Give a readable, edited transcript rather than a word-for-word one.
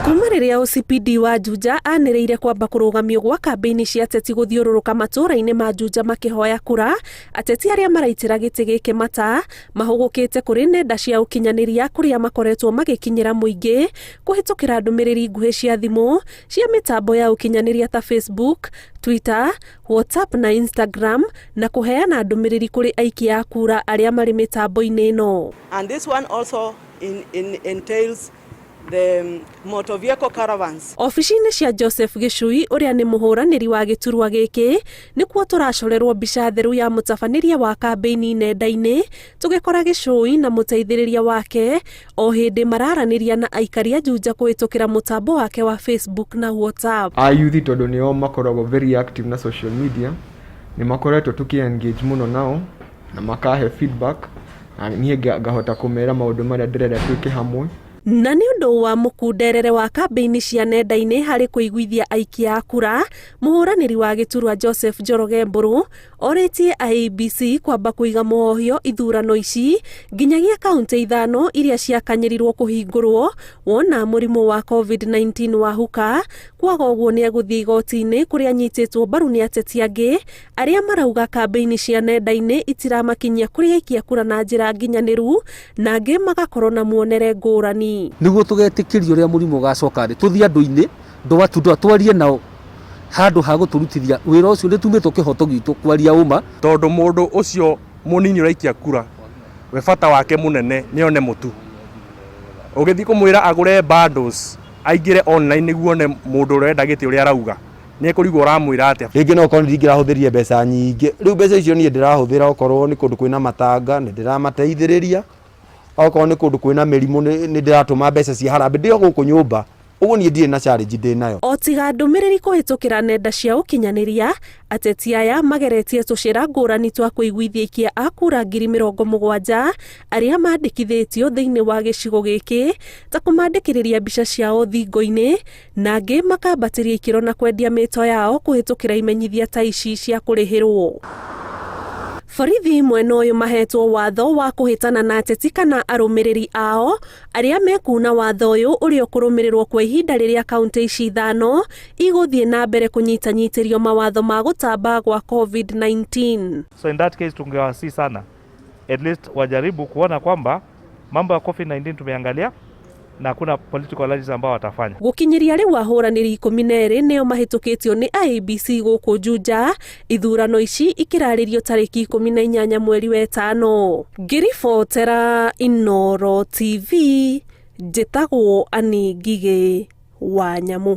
Kuma rĩrĩa OCPD wa Juja anĩrĩire kwamba kũrũgamio gwa kambĩini cia ateti gũthiũrũrũka matũũra-inĩ ma Juja makĩhoya kura, ateti arĩa maraitĩra gĩtĩ gĩkĩ mata mahũgũkĩte kũrĩ nenda cia ũkinyanĩria kũrĩa makoretwo magĩkinyĩra mũingĩ kũhĩtũkĩra ndũmĩrĩri nguhĩ cia thimũ cia mĩtambo ya ũkinyanĩria ta Facebook, Twitter, WhatsApp na Instagram na kũheana ndũmĩrĩri kũrĩ aikia a kura arĩa marĩ mĩtambo-inĩ ĩno. And this one also entails the motor vehicle caravans. Obici-inĩ cia Joseph Gĩcui ũrĩa nĩ mũhũranĩri wa gĩturwa gĩkĩ nĩkuo tũracorerwo mbica theru ya mũtabanĩria wa kambĩini nenda-inĩ tũgĩkora Gĩcui na mũteithĩrĩria wake o hĩndĩ mararanĩria na aikari a Juja kũhĩtũkĩra mũtambo wake wa Facebook na WhatsApp. A youth tondũ nĩo makoragwo very active na social media, nĩ makoretwo tũkĩ engage mũno nao na makahe feedback na niĩ ngahota kũmera maũndũ marĩa ndĩrenda twĩke hamwe. Na nĩ ũndũ wa mũkunderere wa kambĩini cia nenda-inĩ harĩ kũiguithia aikia a kura, mũhũranĩri wa gĩturwa Joseph Njoroge Mbũrũ orĩtie IEBC kwamba kũiga mũhohio ithurano ici nginyagia kaunti 5 iria ciakanyĩrirwo kũhingũrwo wona mũrimũ wa COVID-19 wahuka. Kwaga ũguo nĩ egũthiĩ igoti-inĩ kũrĩa anyitĩtwo mbaru nĩ ateti angĩ arĩa marauga kambĩini cia nenda-inĩ itiramakinyia kũrĩ aikia kura na njĩra nginyanĩru na angĩ magakorwo na muonere ngũrani. Nĩguo tũgetĩkĩrio ũrĩa mũrimũ ũgacoka thĩ, tũthiĩ andũ-inĩ ndũa tu ndũa twarie nao handũ ha gũtũrutithia wĩra ũcio nĩ tumĩtwo kĩhoto gitũ kwaria ũma. Tondũ mũndũ ũcio mũnini ũraikia kura we bata wake mũnene nĩ one mũtu, ũgĩthiĩ kũmwĩra agũre bundles aingĩre online nĩguo one mũndũ ũrenda gĩtĩ ũrĩa arauga nĩ ekũrigwo ũramwĩra atĩa. Rĩngĩ no ũkorwo ndingĩrahũthĩrire mbeca nyingĩ, rĩu mbeca icio niĩ ndĩrahũthĩra okorwo nĩ kũndũ kwĩna matanga nĩ ndĩramateithĩrĩria, okorwo nĩ kũndũ kwĩna mĩrimũ nĩ ndĩratũma mbeca cia harambee ndĩ o gũkũ nyũmba. Ũguo niĩ ndirĩ na challenge ndĩ nayo. O tiga ndũmĩrĩri kũhĩtũkĩra nenda cia ũkinyanĩria, ateti aya mageretie tũcĩra ngũrani twa kũiguithia aikia a kura 70,000 arĩa mandĩkithĩtio thĩinĩ wa gĩcigo gĩkĩ ta kũmandĩkĩrĩria mbica ciao thingo-inĩ na angĩ makambatĩria ikĩro na kwendia mĩto yao kũhĩtũkĩra imenyithia ta ici cia kũrĩhĩrwo. Borithi mwena ũyũ mahetwo watho wa kũhĩtana na ateti kana arũmĩrĩri ao arĩa mekuna watho ũyũ ũrĩa ũkũrũmĩrĩrwo kwa ihinda rĩrĩa kaunti ici 5 igũthiĩ na mbere kũnyitanyitĩrio mawatho ma gũtamba gwa COVID-19. So in that case tungewasihi sana at least wajaribu kuona kwamba mambo ya COVID-19 tumeangalia na hakuna political rallies ambao watafanya. Gũkinyĩria rĩu ahũranĩri 12 nĩo mahĩtũkĩtio nĩ IEBC gũkũ Juja, ithurano ici ikĩrarĩrio tarĩki 18 mweri wa ĩtano. Ngĩribotera Inooro TV, njĩtagwo Annie Ngigĩ wa Nyamũ.